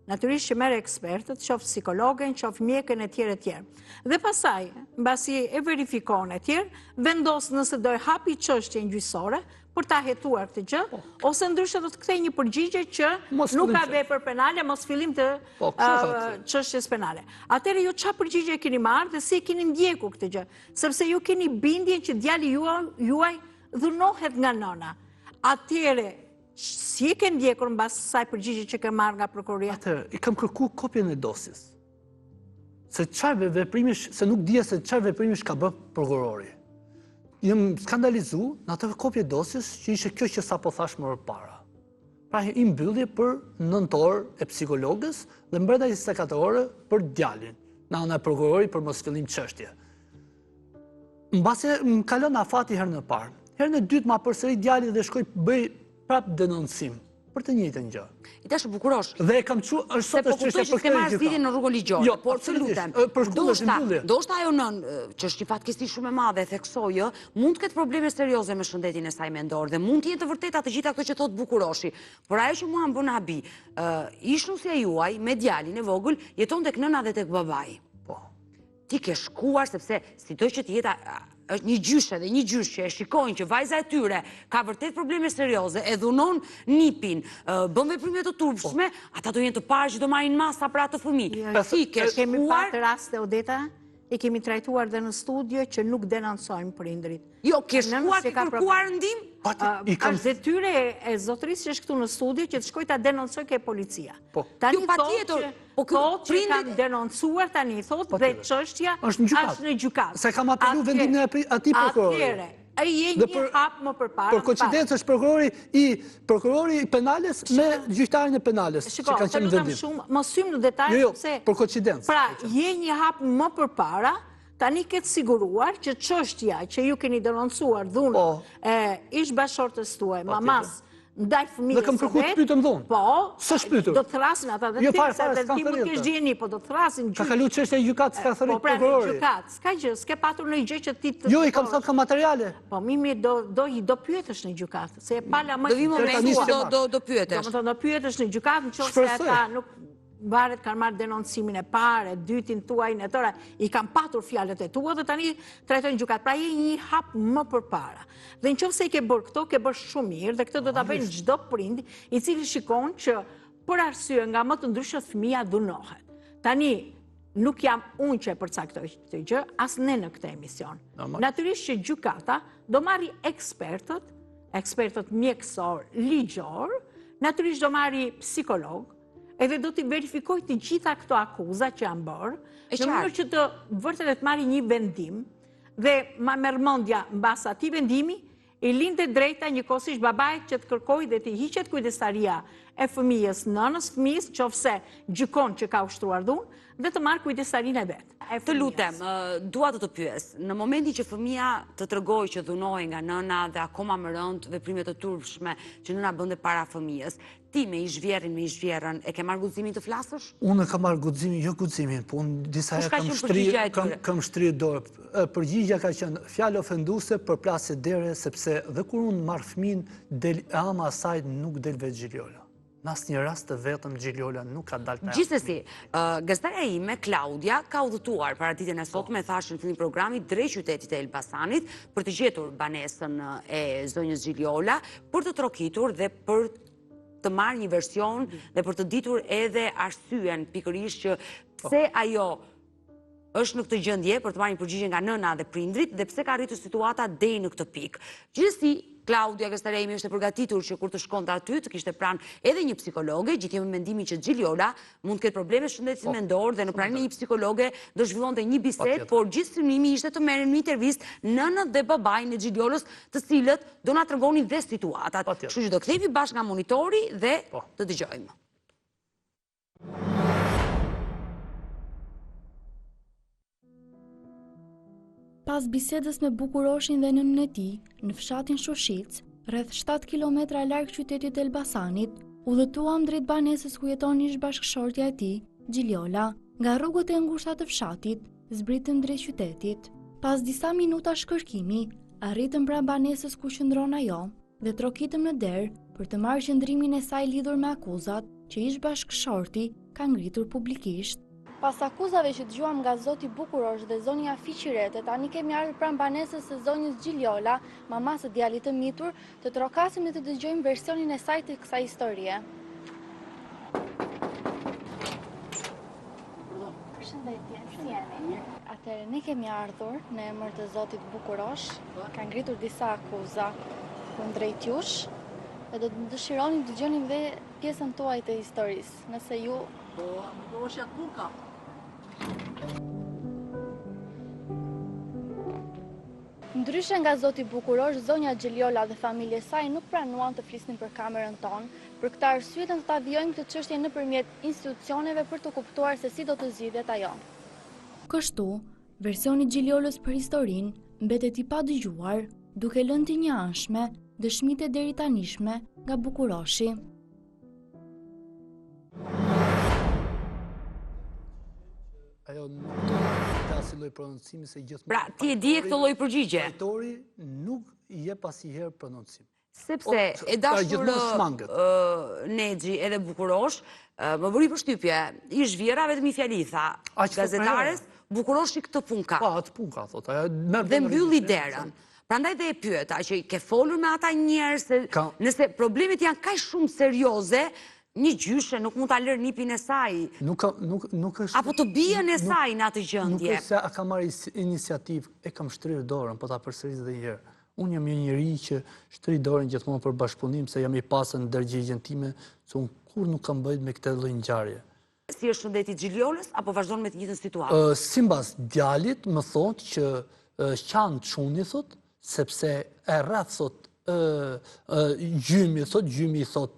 S3: natyrisht që merr ekspertët, qoftë psikologen, qoftë mjekën e tjerë e tjerë. Dhe pastaj, mbasi e verifikon e tjerë, vendos nëse do e hapi çështjen gjyqësore për ta hetuar këtë gjë, po. ose ndryshe do të kthejë një përgjigje që nuk ka vepër penale, mos fillim të po, çështjes penale. Atëherë ju ça përgjigje keni marrë dhe si e keni ndjekur këtë gjë? Sepse ju keni bindjen që djali juaj dhunohet nga nëna. Atëherë, si e ke ndjekur mbas asaj përgjigje që ke marrë nga
S2: prokuroria? Atëherë, i kam kërku kopjen e dosjes. Se çfarë veprimesh, se nuk dija se çfarë veprimesh ka bë prokurori. Jam skandalizu në atë kopje dosjes që ishte kjo që sapo thash më përpara. Pra i mbyllje për 9 orë e psikologes dhe mbrenda 24 orë për djalin, në ana e prokurorit për mos fillim çështje. Mbase më kalon afati herën e parë. Herën e dytë ma përsërit djali dhe shkoj bëj prap denoncim për të njëjtën
S1: gjë. I dashur Bukurosh.
S2: Dhe e kam çu, është sot
S1: po është çështja për këtë gjë. Se po në rrugën ligjore, jo, por të lutem.
S2: Ndoshta,
S1: ndoshta ajo nënë, që është një fatkeqësi shumë e madhe, theksoj, ë, mund të ketë probleme serioze me shëndetin e saj mendor dhe mund të jenë të vërteta të gjitha këto që thotë Bukuroshi. Por ajo që mua më bën habi, ë ish-nusja juaj me djalin e vogël jeton tek nëna dhe tek babai.
S2: Po.
S1: Ti ke shkuar sepse sido që të jetë është një gjyshe dhe një gjysh që e shikojnë që vajza e tyre ka vërtet probleme serioze, e dhunon nipin, bën veprime të turpshme, po. ata do jenë të parë që do marrin masa për atë fëmijë.
S3: Jo,
S1: Ti ke shkuar...
S3: Kemi patë raste, Odeta, i kemi trajtuar dhe në studio që nuk denoncojnë prindërit.
S1: Jo, ke shkuar ke kërkuar ndihmë?
S3: Është detyrë e zotërisë që është këtu në studio që të shkojë ta denoncojë ke policia.
S2: Po.
S3: Tani
S1: jo, patjetër,
S3: po thotë që kam denoncuar tani, thotë dhe çështja është në gjykatë.
S2: Se kam apelu vendimin e atij prokurori.
S3: Atëherë, ai je një hap më përpara.
S2: Për koincidencë është prokurori i prokurori i penales me gjyqtarin e penales
S3: që kanë qenë në vendim. Shiko, mos hyjmë në detaje
S2: jo, jo, për koincidencë.
S3: Pra, je një hap më përpara, Tani ke të siguruar që çështja që ju keni denoncuar dhunën
S2: po.
S3: e ish bashkëshortes tuaj, mamasë, ndaj fëmijës
S2: Dhe kam kërku të pyetem dhunë.
S3: Po.
S2: S'është pyetur.
S3: Do të thërrasin ata dhe
S2: jo,
S3: ti, se dhe ti mund të kesh dijeni, po do të thërrasin
S2: gjyq. Ka kalu çështja në gjykatë, s'ka thërrit
S3: po, pra,
S2: prokurori.
S3: Po, gjykatë, s'ka gjë, s'ke patur ndonjë gjë që ti
S2: të... Jo, i kam thënë kam materiale.
S3: Po, mimi, do, do, do pyetesh në gjykatë, se e pala më...
S1: Do vi momenti që do, do, do
S3: pyetesh. Do, do pyetesh në gjykatë, në qoftë se ata nuk varet kanë marrë denoncimin e parë, e dytin tuaj në tëra, i kanë patur fjalët e tua dhe tani trajtojnë gjykatë. Pra je një hap më përpara. Dhe në qoftë se i ke bërë këto, ke bërë shumë mirë dhe këtë do ta bëjnë çdo prind i cili shikon që për arsye nga më të ndryshmet fëmija dhunohet. Tani nuk jam unë që e përcaktoj këtë gjë, as ne në këtë emision. Natyrisht që gjykata do marri ekspertët, ekspertët mjekësorë, ligjorë, natyrisht do marri psikologë, edhe do t'i verifikojë të gjitha këto akuza që janë bërë, në mënyrë që të vërtet të marri një vendim, dhe ma merr mendja mbas atij vendimi, i lind e drejta njëkohësisht babait që të kërkojë dhe t'i hiqet kujdestaria e fëmijës nënës fëmijës, qoftë se gjykon që ka ushtruar dhunë, dhe të marrë kujdestarinë e
S1: vet. Të lutem, dua të të pyes, në momentin që fëmija të tregoi që dhunohej nga nëna dhe akoma më rëndë veprime të turpshme që nëna bënte para fëmijës, Ti me ish-vjehrrin, me ish-vjehrrën, e ke marrë guximin të
S2: flasësh? Unë e kam marrë guximin, jo guximin, po unë disa herë kam shtrirë, kam shtrirë dorë. Përgjigja ka qenë fjalë ofenduese, përplasje dere, sepse dhe kur unë marr fëmijën, del e ama e saj nuk del vetë Xhiliola. Në asnjë rast të vetëm Xhiliola nuk ka dalë
S1: ta Gjithsesi, gazetarja ime, Klaudia, ka udhëtuar paraditen e sotme, e thashë në fillim programit, drejt qytetit të Elbasanit, për të gjetur banesën e zonjës Xhiliola, për të trokitur dhe për të marrë një version dhe për të ditur edhe arsyen pikërisht që pse ajo është në këtë gjendje për të marrë një përgjigje nga nëna dhe prindërit dhe pse ka arritur situata deri në këtë pikë. Gjithsesi, Klaudia gazetarja ime është e përgatitur që kur të shkonte aty të kishte pranë edhe një psikologe, gjithnjë me mendimin që Xhiliola mund të ketë probleme shëndetit po, mendor dhe në praninë e një psikologe do zhvillonte një bisedë, por gjithë synimi ishte të merrnin në intervistë nënën dhe babain e Xhiliolës, të cilët do na tregonin dhe situatat. Kështu që do kthehemi bashkë nga monitori dhe po. të dëgjojmë.
S4: Pas bisedës me Bukuroshin dhe nënën e tij, në fshatin Shushicë, rreth 7 kilometra larg qytetit të Elbasanit, udhëtuam drejt banesës ku jeton ish bashkëshortja e tij, Xhiliola. Nga rrugët e ngushta të fshatit, zbritëm drejt qytetit. Pas disa minutash kërkimi, arritëm pranë banesës ku qëndron ajo dhe trokitëm në derë për të marrë qëndrimin e saj lidhur me akuzat që ish bashkëshorti ka ngritur publikisht.
S5: Pas akuzave që dëgjuam nga zoti Bukurosh dhe zonja Fiqirete, tani kemi ardhur pranë banesës së zonjës Xhiliola, mamasë së djalit të mitur, të trokasim dhe të dëgjojmë versionin e saj të kësaj historie. Përshëndetje, si jeni? Atëherë ne kemi ardhur në emër të zotit Bukurosh, ka ngritur disa akuza kundrejt jush dhe do të dëshironim të dëgjonim dhe pjesën tuaj të historisë. Nëse ju...
S2: Po, Bukuroshi atë punë ka.
S5: Ndryshe nga zoti Bukurosh, zonja Xheliola dhe familja e saj nuk pranuan të flisnin për kamerën tonë. Për këtë arsye ne do ta vijojmë këtë çështje nëpërmjet institucioneve për të kuptuar se si do të zgjidhet ajo.
S4: Kështu, versioni i Xheliolës për historinë. mbetet i padëgjuar, duke lënë të njëanshme dëshmitë e deritanishme nga Bukuroshi.
S2: Ajo nuk do të asnjë lloj prononcimi se gjithmonë
S1: Pra, ti e dije këtë lloj përgjigje.
S2: Fajtori nuk jep asnjëherë prononcim.
S1: Sepse e dashur Nexhi edhe Bukurosh, më bëri përshtypje, ish vjehrra vetëm një fjali tha, gazetares, Bukuroshi këtë punë ka.
S2: Po, atë punë ka, thotë.
S1: Dhe mbylli derën. Prandaj dhe e pyeta që ke folur me ata njerëz, se nëse problemet janë kaq shumë serioze, një gjyshe nuk mund ta lërë nipin e saj.
S2: Nuk, nuk, nuk është...
S1: Apo të bijën e saj në atë gjendje.
S2: Nuk është se a kam marrë iniciativë, e kam shtrirë dorën, po ta përsëris dhe një herë. Unë jam një njeri që shtrij dorën gjithmonë për bashkëpunim, se jam i pastër në ndërgjegjen time, se unë kurrë nuk kam bëjt me këtë lloj ngjarje.
S1: Si është shëndeti i Xhiliolës, apo vazhdon me të njëjtën situatë?
S2: Simbas djalit, më thotë që qan çuni, thotë, sepse e rreh, thotë, gjymi, thotë, gjymi, thotë,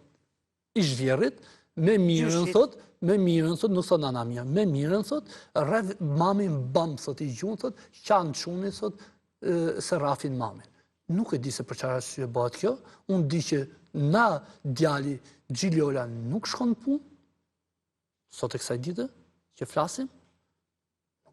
S2: ish vjehrrit, me Mirën, thot, me Mirën, thot, nuk thot nana mia, me Mirën, thot, rreh mamin bam, thot, i gjun, thot, qan çuni, thot, se rrafin mamin. Nuk e di se për çfarë arsye bëhet kjo, unë di që na djali Xhiliola nuk shkon në punë, sot e kësaj dite, që flasim,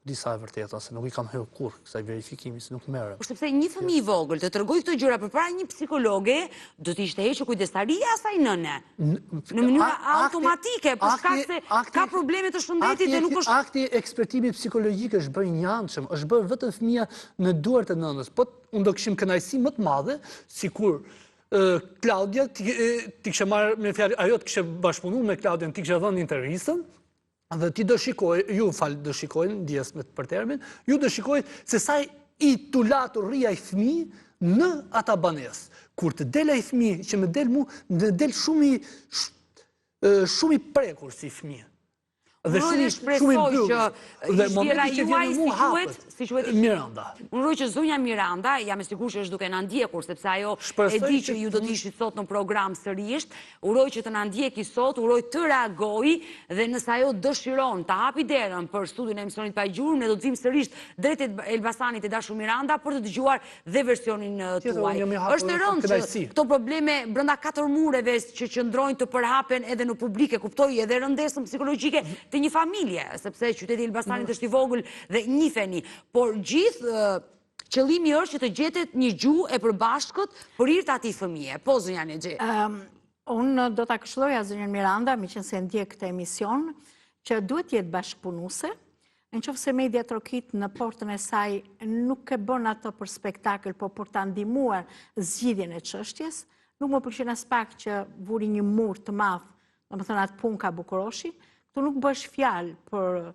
S2: Nuk di sa e vërtetë, se nuk i kam hyrë kurrë kësaj verifikimi, se nuk merrem.
S1: Po sepse një fëmijë i vogël të tregojë këto gjëra përpara një psikologe, do të ishte hequr kujdestaria asaj nëne. Në mënyrë automatike, për shkak se ka probleme të shëndetit dhe nuk është
S2: Akti i ekspertimit psikologjik është bërë i njëanshëm, është bërë vetëm fëmija në duart e nënës. Po unë do kishim kënaqësi më të madhe sikur Klaudia t'i kishte marrë me fjalë, ajo të kishte bashkëpunuar me Klaudian, t'i kishte dhënë intervistën, Dhe ti do shikoj, ju fal do shikojnë, ndjesë me për termin, ju do shikoj se sa i tulatur rri ai fëmijë në ata banesë. Kur të del ai fëmijë që më del mu, më del shumë i shumë i prekur si fëmijë.
S1: Dhe shumë shumë i mbyllur. Që
S2: dhe momenti që vjen
S1: mu hapet, si quhet
S2: Miranda.
S1: Unë uroj që zonja Miranda, jam e sigurt që është duke na ndjekur, sepse ajo e di që ju do të ishit sot në program sërish, Uroj që të na ndjeki sot, uroj të reagojë dhe nëse ajo dëshiron ta hapi derën për studion e emisionit Pa Gjurmë, ne do të vijmë sërish drejt Elbasanit e dashur Miranda për të dëgjuar dhe versionin tuaj. Është e rëndë që këto probleme brenda katër mureve që qëndrojnë të përhapen edhe në publik, e kuptoj edhe rëndesën psikologjike të një familje, sepse qyteti i Elbasanit është i vogël dhe njiheni, por gjithë Qëllimi është që të gjetet një gjuhë e përbashkët për hir të atij fëmije. Po, zonja Nexhi.
S3: Unë do ta këshilloja zonjën Miranda, meqenëse e ndjek këtë emision, që duhet të jetë bashkëpunuese, në qoftë se media trokit në portën e saj nuk e bën atë për spektakël, po për ta ndihmuar zgjidhjen e çështjes, nuk më pëlqen aspak që vuri një mur të madh, domethënë atë punë ka Bukuroshi, këtu nuk bëhet fjalë për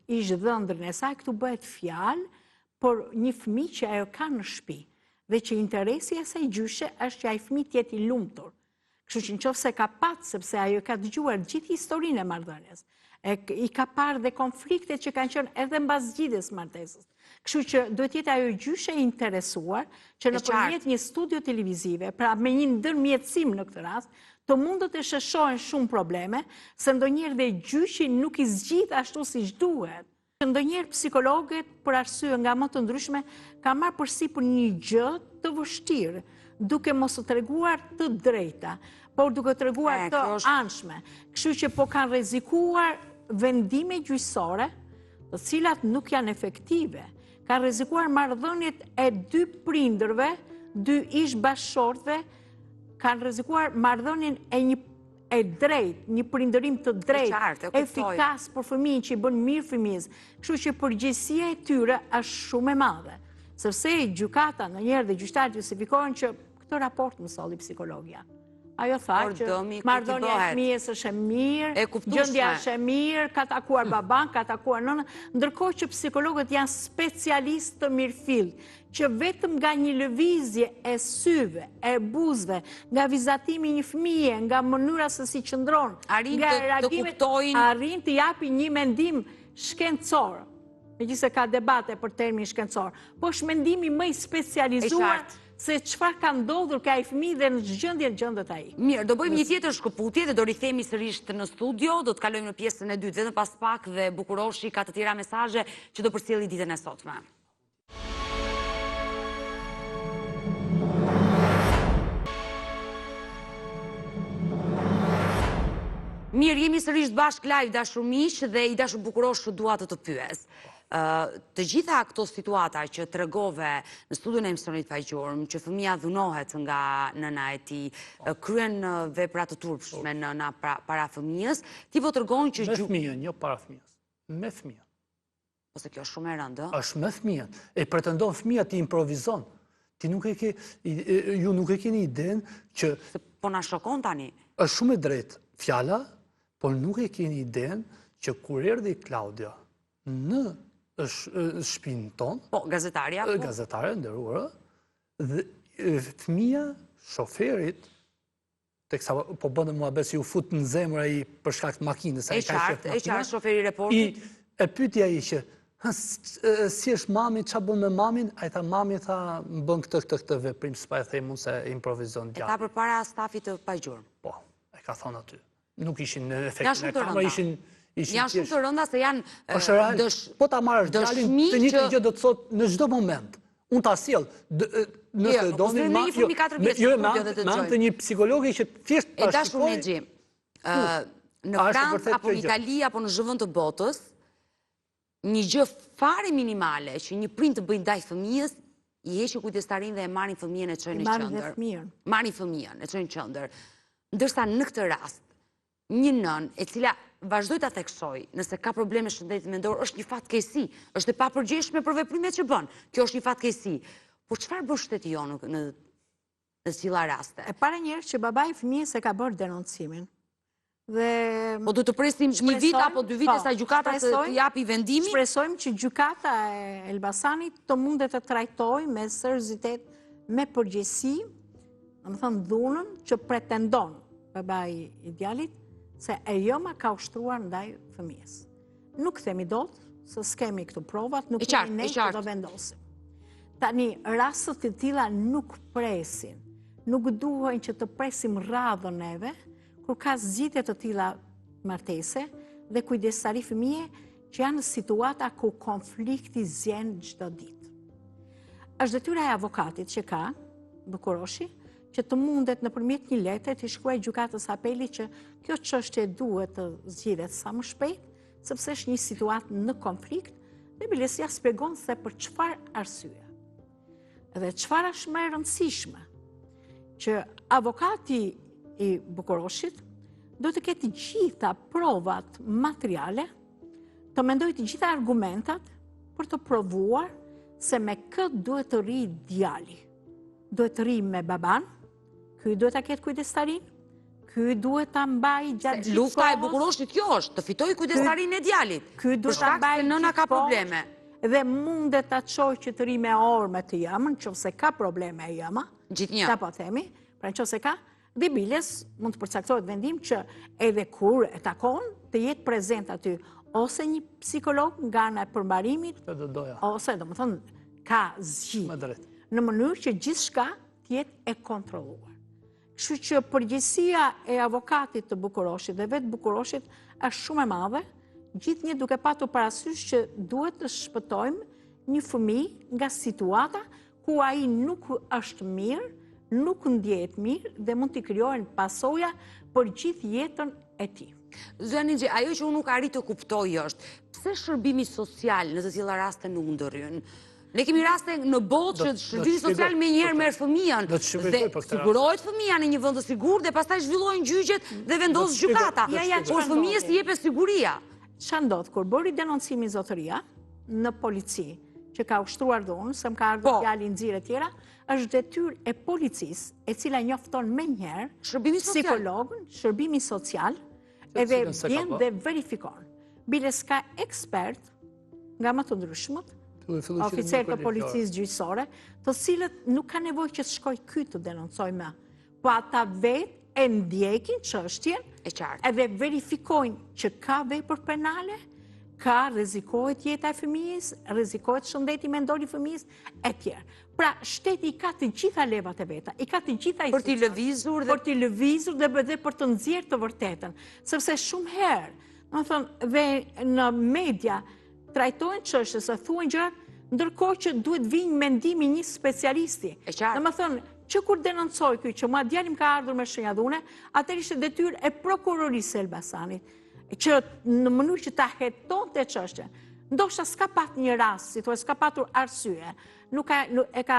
S3: ish dhëndrin e saj, këtu bëhet fjalë për një fëmijë që ajo ka në shtëpi dhe që interesi i asaj gjyshe është që ai fëmijë të jetë i lumtur. Kështu që në qoftë se ka pat, sepse ajo ka dëgjuar gjithë historinë e marrëdhënies, e i ka parë dhe konfliktet që kanë qenë edhe mbas zgjidhjes martesës. Kështu që duhet të jetë ajo gjyshe e interesuar që nëpërmjet një studio televizive, pra me një ndërmjetësim në këtë rast, të mundet të sheshohen shumë probleme, se ndonjëherë dhe gjyqi nuk i zgjidh ashtu siç duhet. Ndonjëherë psikologet për arsye nga më të ndryshme kanë marrë përsipër një gjë të vështirë, duke mos u treguar të drejta, por duke treguar të anshme. Kështu që po kanë rrezikuar vendime gjyqësore, të cilat nuk janë efektive. Kanë rrezikuar marrëdhëniet e dy prindërve, dy ish bashkëshortëve, kanë rrezikuar marrëdhënien e një e drejtë, një prindërim të drejtë, efikas për fëmijën që i bën mirë fëmijës. Kështu që përgjegjësia e tyre është shumë e madhe. Sepse gjykata ndonjëherë dhe gjyqtarët justifikohen që këtë raport më solli psikologia. Ajo tha që marrëdhënia e fëmijës është e mirë, gjendja është e mirë, ka takuar baban, ka takuar nënën, ndërkohë që psikologët janë specialistë të mirëfilltë, që vetëm nga një lëvizje e syve, e buzëve, nga vizatimi i një fëmije, nga mënyra se si qëndron,
S1: nga reagimet,
S3: arrin të japin një mendim shkencor. Megjithëse ka debate për termin shkencor, po është mendimi më i specializuar se çfarë ka ndodhur ke ai fëmijë dhe në ç'gjendje gjendet ai.
S1: Mirë, do bëjmë një tjetër shkëputje dhe do rikthehemi sërish në studio, do të kalojmë në pjesën e dytë vetëm pas pak dhe Bukuroshi ka të tjera mesazhe që do përcjelli ditën e sotme. Mirë, jemi sërish bashkë live dashur miq dhe i dashur Bukurosh dua të të pyes. Të gjitha këto situata që tregove në studion e emisionit Pa Gjurmë, që fëmija dhunohet nga nëna e tij, kryen vepra të turpshme nëna pra, para fëmijës, ti po tregon që...
S2: Me fëmijën, jo para fëmijës. Me fëmijën.
S1: Ose kjo është shumë e rëndë,
S2: ë? Është me fëmijën. E pretendon fëmija ti improvizon. Ti nuk e ke, ju nuk e keni idenë që...
S1: Se po na shokon tani.
S2: Është shumë e drejtë fjala, por nuk e keni idenë që kur erdhi Klaudia në shpinë tonë...
S1: Po, gazetarja. Po.
S2: Gazetarja, e nderuar, dhe fëmija shoferit teksa po bënte muhabet se iu fut në zemër ai për shkak të makinës,
S1: ai ka qejf makinën. E qartë, shoferi i
S2: Reportit. E pyeti ai që, si është mami, ça bën me mamin? Ai tha, mami tha, më bën këtë, këtë, këtë veprim, s'po e them unë se improvizon
S1: djali. E tha përpara stafit të Pa Gjurmë.
S2: Po, e ka thonë aty. Nuk ishin në efektin e kamera, ishin
S1: Janë shumë të rënda se janë
S2: është real. Po ta marrësh djalin, të njëjtën gjë do të thotë në çdo moment. Unë ta sjell, nëse jo, doni
S1: ma, jo,
S2: jo, me anë të një psikologi që thjesht
S1: ta shikoj. E dashur Nexhi, në Francë apo në Itali apo në çdo vend të botës, një gjë fare minimale që një prind të bëjë ndaj fëmijës, i heqin kujdestarinë dhe e marrin fëmijën e çojnë në qendër. Marrin fëmijën, e çojnë në qendër. Ndërsa në këtë rast, një nënë e cila vazhdoj ta theksoj, nëse ka probleme shëndetit mendor, është një fatkeqësi, është e papërgjegjshme për veprimet që bën. Kjo është një fatkeqësi. Por çfarë bën shteti jonë në të tilla raste?
S3: E para njëherë që babai i fëmijës e ka bërë denoncimin.
S1: Dhe Po duhet të presim një vit apo dy vite po, sa gjykata të japi vendimin?
S3: Shpresojmë që gjykata e Elbasanit të mundet të trajtojë me seriozitet, me përgjegjësi, domethënë dhunën që pretendon babai i djalit, se e jëma ka ushtruar ndaj fëmijës. Nuk themi dot, se s'kemi këtu provat, nuk jemi ne që do vendosim. Tani, rastet të tilla nuk presin, nuk duhen që të presim radhën neve, kur ka zgjidhje të tilla martese dhe kujdestari fëmije që janë në situata ku konflikti zjen çdo ditë. Është detyra e avokatit që ka, Bukuroshi, që të mundet nëpërmjet një letre t'i shkruajë gjykatës së apelit që kjo çështje duhet të zgjidhet sa më shpejt, sepse është një situatë në konflikt dhe biles ia shpjegon se për çfarë arsye. Dhe çfarë është më e rëndësishme, që avokati i Bukuroshit duhet të ketë të gjitha provat materiale, të mendojë të gjitha argumentat për të provuar se me kë duhet të rrijë djali. Duhet të rrijë me babanë, ky duhet ta ketë kujdestarinë, ky duhet ta mbajë gjatë gjithë
S1: Lufta e Bukuroshit kjo është, të fitojë kujdestarinë e djalit.
S3: Ky duhet ta mbajë
S1: nëna ka probleme.
S3: Dhe mundet ta çojë që të rrijë me orë me të jëmën, në qoftë se ka probleme e jëma.
S1: Gjithnjë.
S3: Ta po themi, pra në qoftë se ka, dhe biles mund të përcaktohet vendim që edhe kur e takon të jetë prezent aty ose një psikolog nga ana e përmbarimit, ose domethënë ka zgjidhje. Në mënyrë që gjithçka të jetë e kontrolluar. Kështu që përgjegjësia e avokatit të Bukuroshit dhe vetë Bukuroshit është shumë e madhe, gjithnjë duke patur parasysh që duhet të shpëtojmë një fëmijë nga situata ku ai nuk është mirë, nuk ndjehet mirë dhe mund t'i krijohen pasoja për gjithë jetën e tij.
S1: Zonja Nexhi, ajo që unë nuk arrij të kuptoj është, pse shërbimi social në të tilla raste nuk ndërhyn? Ne kemi raste në botë që shërbimi social menjëherë merr fëmijën dhe sigurohet fëmija në një vend të sigurt dhe pastaj zhvillohen gjyqet dhe vendos gjykata. Por fëmijës i jepet siguria.
S3: Ça ndodh, kur bëri denoncimin zotëria në polici, që ka ushtruar dhunë, se më ka ardhur po. djali nxirë e tjera, është detyrë e policisë, e cila njofton menjëherë, psikologun, shërbimi social, edhe vjen dhe verifikon. Biles ka ekspertë nga më të ndryshmët, oficerë të policisë gjyqësore, të cilët nuk ka nevojë që të shkojë ky të denoncojë më. Po ata vetë e ndjekin çështjen, edhe verifikojnë që ka vepër penale, ka rrezikohet jeta e fëmijës, rrezikohet shëndeti mendor i fëmijës, e tjerë. Pra, shteti i ka të gjitha levat e veta, i ka të gjitha
S1: Për t'i lëvizur
S3: dhe... Për t'i lëvizur dhe, dhe për të nxjerrë të vërtetën. Sepse shumë herë, domethënë, dhe në media, trajtohen çështje, se thuhen gjërat, ndërkohë që duhet vijë mendimi i një specialisti.
S1: E qartë.
S3: Domethënë, Që kur denoncoi ky që mua djali më ka ardhur me shenja dhune, atëherë ishte detyrë e prokurorisë së Elbasanit, që në mënyrë që ta hetonte çështjen. Ndoshta s'ka pat një rast, si thua, s'ka patur arsye. Nuk ka, e ka,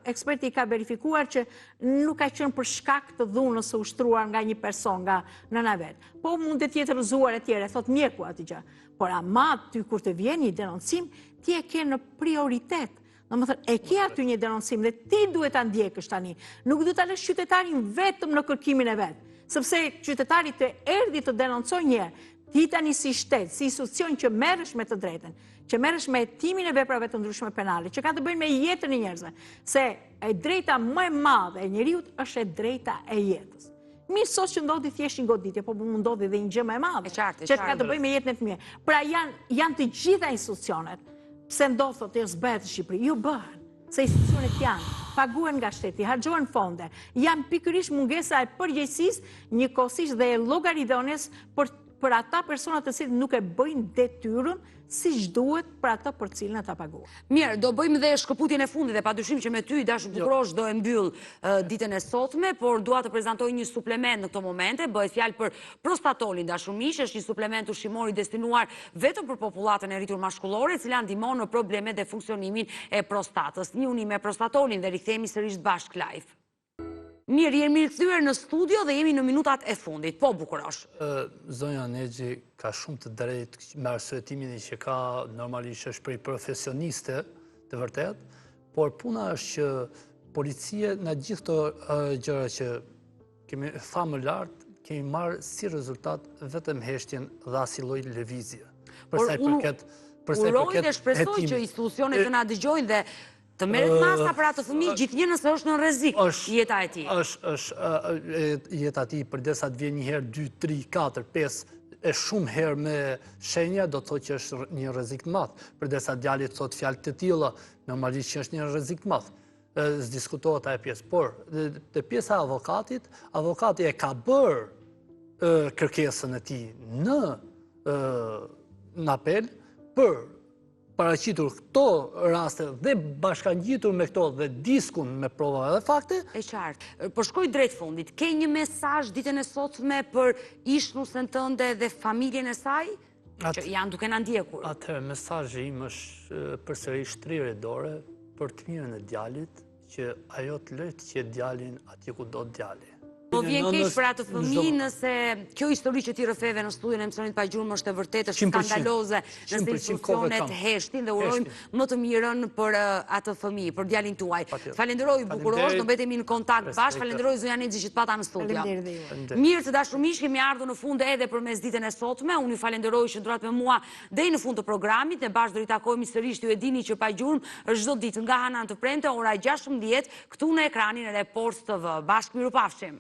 S3: eksperti ka verifikuar që nuk ka qenë për shkak të dhunës së ushtruar nga një person, nga nëna e vet. Po mund të jetë rrëzuar e tjera, thotë mjeku atë gjë. Por ama ty kur të vjen një denoncim, ti e ke në prioritet. Domethënë, e ke aty një denoncim dhe ti duhet ta ndjekësh tani. Nuk duhet ta lësh qytetarin vetëm në kërkimin e vet. Sepse qytetari të erdhi të denoncojë një herë. Ti tani si shtet, si institucion që merresh me të drejtën, që merresh me hetimin e veprave të ndryshme penale, që kanë të bëjnë me jetën e njerëzve, se e drejta më e madhe e njeriut është e drejta e jetës. Mirë sot që ndodhi thjesht një goditje, po mund ndodhi dhe një gjë më e madhe, që ka të bëjë me jetën e fëmijës. Pra janë, janë të gjitha institucionet. Pse ndodh thotë jo s'bëhet në Shqipëri? Jo bëhen. Se institucionet janë, paguhen nga shteti, harxhohen fonde. Janë pikërisht mungesa e përgjegjësisë, njëkohësisht dhe e llogaridhënies për për ata persona të cilët nuk e bëjnë detyrën siç duhet për atë për cilën ata paguhen.
S1: Mirë, do bëjmë dhe shkëputjen e fundit dhe padyshim që me ty i dashur jo. Bukurosh do e mbyll ditën e sotme, por dua të prezantoj një suplement në këto momente, bëhet fjalë për prostatolin dashur miq, është një suplement ushqimor i destinuar vetëm për popullatën e rritur mashkullore, e cila ndihmon në problemet dhe funksionimin e prostatës. Njihuni me prostatolin dhe rikthehemi sërish bashkë live. Mirë, jemi rikthyer në studio dhe jemi në minutat e fundit. Po, Bukurosh.
S2: Zonja Nexhi ka shumë të drejtë me arsyetimin që ka normalisht është prej profesioniste të vërtetë, por puna është që policia në gjithë këto gjëra që kemi tha më lart, kemi marrë si rezultat vetëm heshtjen dhe asnjë lloj lëvizje.
S1: Për sa i përket për sa i përket Uroj dhe shpresoj që institucionet të na dëgjojnë dhe Të merret masa për atë fëmijë gjithnjë nëse është në rrezik jeta e
S2: tij. Është është jeta e tij përderisa të vjen një herë, 2, 3, 4, 5 e shumë herë me shenja do të thotë që është një rrezik të madh. Përderisa djali të thotë fjalë të tilla, normalisht që është një rrezik të madh. S'diskutohet ajo pjesë, por te pjesa e avokatit, avokati e ka bërë kërkesën e tij në në apel për paraqitur këto raste dhe bashkangjitur me këto dhe diskun me prova dhe fakte.
S1: E qartë. Po shkoj drejt fundit. Ke një mesazh ditën e sotme për ish-nusen tënde dhe familjen e saj? Që janë duke na ndjekur.
S2: Atëherë, mesazhi im është përsëri shtrirje dore për të mirën e djalit, që ajo të lërë të qetë djalin atje ku do djali.
S1: Po vjen keq për atë fëmijë nëse kjo histori që ti rrëfeve në studion e emisionit Pa Gjurmë është e vërtetë, është skandaloze, nëse institucionet heshtin dhe urojmë më të mirën për atë fëmijë, për djalin tuaj. Falenderoj Bukurosh, do mbetemi në kontakt bashkë, falenderoj zonja Nexhi që të pata në studio. Mirë të dashur miq, kemi ardhur në fund edhe për mesditën e sotme. Unë ju falenderoj që qëndruat me mua Deri në fund të programit, ne bashkë do ritakohemi sërish, ju e dini që Pa Gjurmë është çdo ditë nga e hëna në të premte, ora 16, këtu në ekranin e Report TV. Bashkë mirupafshim!